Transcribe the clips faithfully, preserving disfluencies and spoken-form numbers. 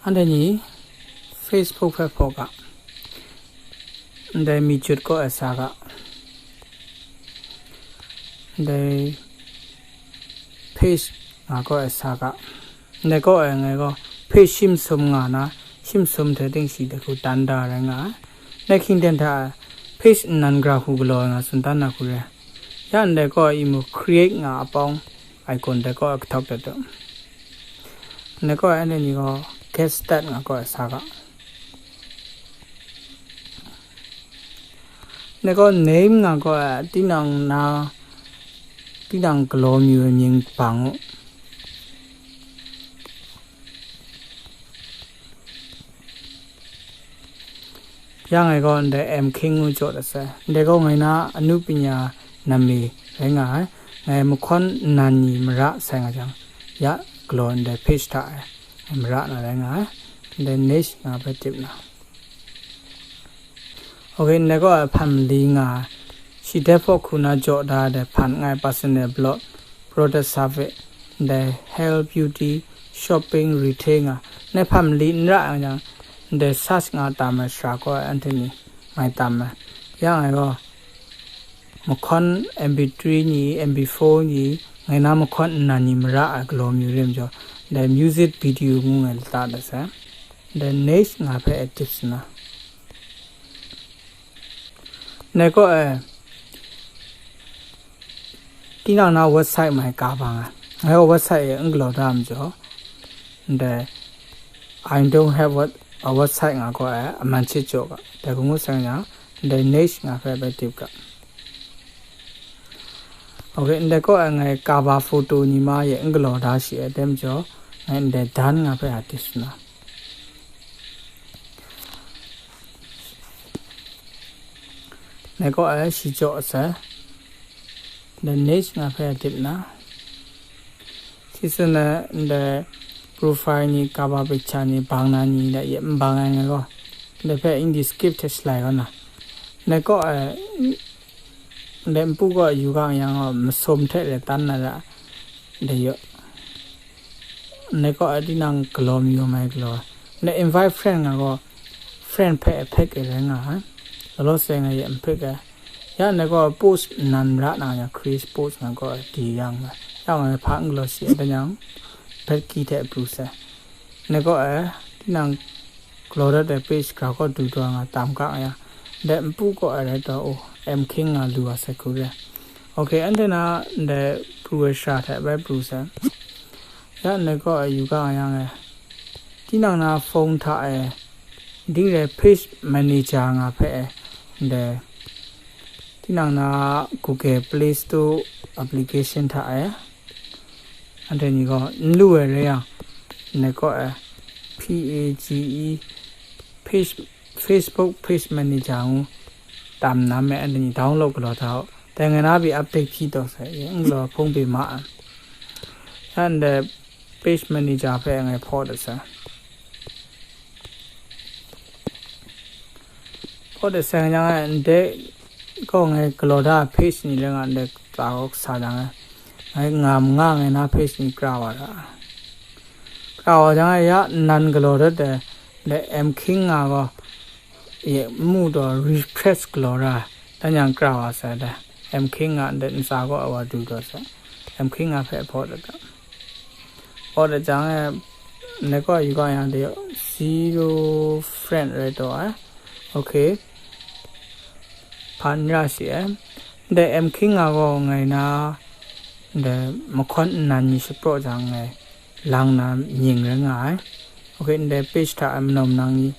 Anhte ni Facebook hpe hpaw ga, ndai mi jut kaw ai sa ga, ndai page nga kaw ai sa ga, ndai kaw ai ngai gaw page shim sum nga na, shim sum hte ting shi dai hku tan da rai nga ai. Ndai hkying ten hta ai page nnan gara hku galaw ai nga tsun tan na hku re. Ya ndai kaw ai imu create nga a pawng icon dai kaw ai kahtawk dat u. Ndai kaw ai anhte ni gaw get start nga kaw ai sa ga. Ndai kaw name nga kaw ai tinang na, tinang galaw mayu ai mying bang u. Ya ngai gaw ndai M King ngu jaw dat sai. Ndai gaw ngai na anu panya name rai nga ai. Ngai mahkawn nnan ni mara sai nga jang, ya galaw ndai page hta e ngai mara na rai nga ai. Ndai next nga hpe tip na. Ok, ndai kaw ai hpan mali nga ai. Shi dai hpaw hku na jaw da ai dai hpan ngai personal blog, product survey, ndai health, beauty, shopping, retail nga. Ndai hpan mali n ra yang jang, ndai search nga tam ai sara kaw ai anhte ni mai tam ai. Ya ngai gaw, mahkawn M P three ni, M P four ni, ngai na mahkawn nnan ni mara ai galaw mayu re majaw, ndai music video ngu ngai lata dat sai. Ndai next nga hpe active sa na. Ndai kaw e, tinang na website mai ka ba nga. Ngai gaw website e n galaw da majaw, ndai I don't have what, a website nga kaw e, a man chit jaw ga. Dai hku ngu sai nga, ndai next nga hpe bai tip ga. Ok, ndai kaw e ngai ka ba photo ni ma ye n galaw da shi ai, dai majaw, ngai ndai done nga hpe a tip sa na. Ndai kaw e shi jaw sai. Ndai next nga hpe a tip na. Shi tsun ai ndai profile ni, cover picture ni, bang na ni, ndai ye n bang ai ngai gaw. Ndai hpe English script hte shalai kau na. Ndai kaw e, ndai npu kaw yu ga yang gaw, masum hte le tan na ra, ndai yaw. Ndai kaw e tinang galaw mayu mai galaw. Ndai invite friend nga gaw, friend hpe a pick e rai nga ai. Law law sai ngai ye n pick ai. Ya ndai kaw post nnan ra na ya, create post nga kaw di yang ma. Ya ngai hpa n galaw shi ai, dan yang, petki hte pru sai. Ndai kaw e, tinang galaw dat ai page gara kaw du taw nga tam ga ya. Ndai npu kaw e rai taw, oh, M King nga lu wa sai hku re. Ok, anhte na ndai pru ai sara hte bai pru sai. Ya ndai kaw e yu ga yang e, tinang na phone hta e, ding re page manager nga hpe e, ndai tinang na Google Play Store application hta e, anhte ni gaw n lu ai rai yang, ndai kaw e, P A G E, page, Facebook page manager ngu tam na me, anhte ni download galaw hta u. Dai ngai na pyi update hpyi taw sai, n galaw hpung pyi ma ai. Ya ndai page manager hpe ngai hpaw dat sai. Hpaw dat sai nga yang, ndai kaw ngai galaw da page ni le nga ndai tsa kaw sa jang, ngai nga ma nga ngai na page ni kra wa ra. Kra wa jang, ya nnan galaw dat ai, ndai M King nga gaw, ye mu taw refresh galaw ra, dan yang kra wa sai dai. M King nga ndai ntsa kaw wa du taw sai. M King nga hpe hpaw dat ga. Hpaw dat jang e, ndai kaw yu ga yang de zero friend rai taw ai. Ok. Hpa n ra shi ai. Ndai M King nga gaw ngai na, ndai mahkawn nnan ni shapraw jang ngai lang na mying rai nga ai. Ok, ndai page hta ai manaw manang ni,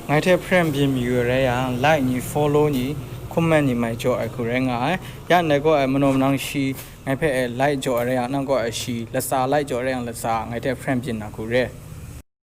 ngai hte friend byin mayu ai rai yang, like ni, follow ni, comment ni mai jaw ai hku rai nga ai. Ya ndai kaw e manaw manang shi ngai hpe e like jaw ai rai yang, nang kaw e shi latsa like jaw ai rai yang, latsa ngai hte friend byin na hku re.